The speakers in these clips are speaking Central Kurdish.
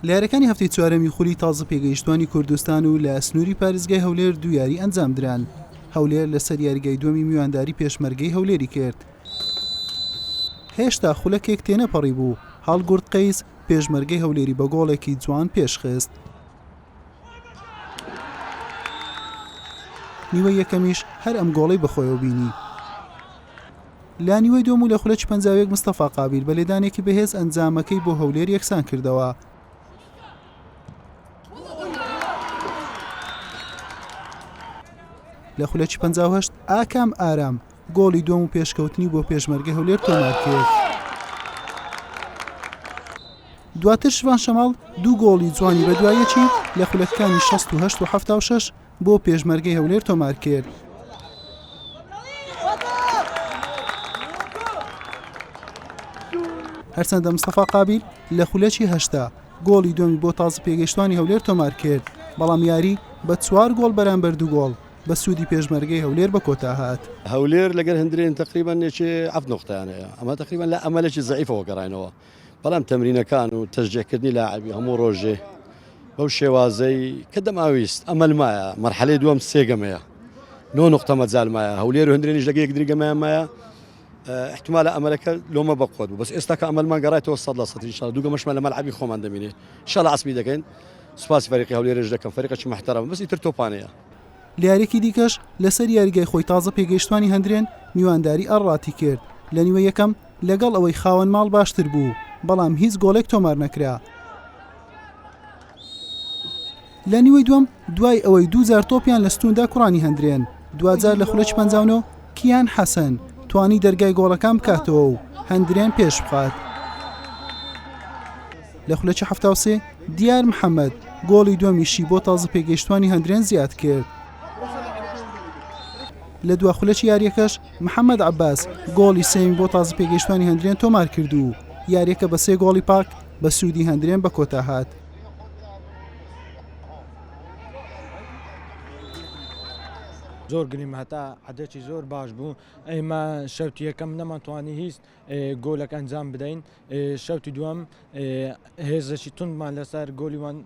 لە یاریەکانی هەفتەی چوارەمی خولی تازە پێگەیشتوانی کوردستان و لە سنووری پارێزگای هەولێر دوو یاری ئەنجامدران. هەولێر لەسەر یاریگای دووەمی میوانداری پێشمەرگەی هەولێری کرد. هێشتا خولەکێک تێنەپەڕیبوو، هەڵگورد قەیس پێشمەرگەی هەولێری بە گۆڵێکی جوان پێشخست. نیوەی یەکەمیش هەر ئەم گۆڵەی بەخۆیەوە بینی. لە نیوەی دووەم و لە خولەکی 51 مستەفا قابیل بە لێدانێکی بەهێز ئەنجامەکەی بۆ هەولێر یەکسان کردەوە. لە خولەکی 58 ئاکام ئارام گۆڵی دووەم و پێشکەوتنی بۆ پێشمەرگەی هەولێر تۆمارکرد. دواتر شڤان شەماڵ دوو گۆڵی جوانی بەدوایەکی لە خولەکەکانی 68 و 76 بۆ پێشمەرگەی هەولێر تۆمارکرد. هەرچەندە مستەفا قابیل لە خولەکی هەشتا گۆڵی دووەمی بۆ تازە پێگەیشتوانی هەولێر تۆمارکرد، بەڵام یاری بە چوار گۆڵ بەرامبەر دوو گۆڵ بە سوودی پێشمەرگەی هەولێر بە کۆتا هات. هەولێر لەگەر هەندرێن تەقریبەن یەکێ حەفت نوقتەیان هەیە ئەمە تەقریبەن لە ئەمەلێکی زەعیفەوە گەڕاینەوە بەڵام تەمرینەکان و تەشجیعکردنی لاعبی هەموو ڕۆژێ بەو شێوازەی کە دەماویست ئەمەل مایە مەرحەلەی دووەم سێ گەمەیە نۆ نوقتە مەجال مایە هەولێر و هەندرێنیش لەگە یەکدری گەمەیان مایە احتمالە ئەمەلەکە لۆمە بەقوت بوو بەس ئێستا کە ئەمەلمان گەڕایتەوە سەد لە سەد ئینشاءاللە دوو گەمەشمان لە مەلعەبی خۆمان دەمینێ ئینشاءاللە عەسمی دەکەین سوپاسی فەریقی هەولێرش دەکەم فەریقێکی محتەرەمە بەس ئیتر تۆپانەیە. لە یارییەکی دیکەش لەسەر یاریگای خۆی تازە پێگەیشتوانی هەندرێن میوانداری ئەڕڕاتی کرد، لە نیوەی یەکەم لەگەڵ ئەوەی خاوەن ماڵ باشتر بوو، بەڵام هیچ گۆڵێک تۆمار نەکرا. لە نیوەی دووەم دوای ئەوەی دووجار تۆپیان لە ستووندا کوڕانی هەندرێن، دواجار لە خولەکی 59 کیان حەسەن توانی دەرگای گۆڵەکان بکاتەوە و هەندرێن پێشبخات. لە خولەکی 73 دیار محەمەد گۆڵی دووەمیشی بۆ تازە پێگەیشتوانی هەندرێن زیاد کرد. لە دوا خولەکی یاریەکەش محەمەد عەباس گۆڵی سێیەمی بۆ تازە پێگەیشتوانی هەندرێن تۆمار کرد و یاریەکە بە سێ گۆڵی پاک بە سوودی هەندرێن بە کۆتا هات. زۆر گریم هەتا عەدەکی زۆر باش بوو ئێمە شەوتی یەکەم نەمانتوانی هیچ گۆلەک ئەنجام بدەین شەوتی دووەم هێزێکی توندمان لەسەر گۆلی وان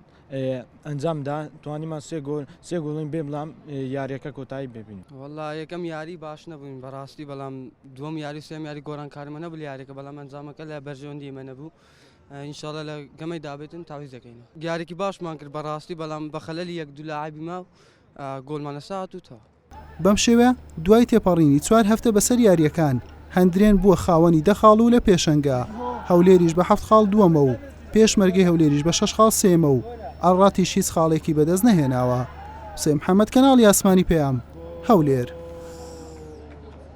ئەنجامدا توانیمان سێ گۆل سێ گۆڵین بێ بەڵام یاریەکە کۆتایی ببین. وەڵا یەکەم یاری باش نەبووین بەڕاستی بەڵام دووەم یاری سێم یاری گۆڕانکاریمە نەبوو لە یاریەکە بەڵام ئەنجامەکە لە بەرژەوەندی ئێمە نەبوو ئینشاڵا لە گەمەی دابێتن تاویز دەکەینەوە یاریکی باشمان کرد بەڕاستی بەڵام بە خەلەلی یەک دوو لاعبی ما گۆڵمان لە ساعت و تا. بەم شێوەیە دوای تێپەڕینی چوار هەفتە بەسەر یارییەکان، هەندرێن بووە خاوەنی دە خاڵ و لە پێشەنگە، هەولێریش بە حەفت خاڵ دووەمە و پێشمەرگەی هەولێریش بە شەش خاڵ سێیەمە و ئەڕڕاتیش هیچ خاڵێکی بەدەست نەهێناوە. حوسێن محەمەد، کەناڵی ئاسمانی پەیام، هەولێر.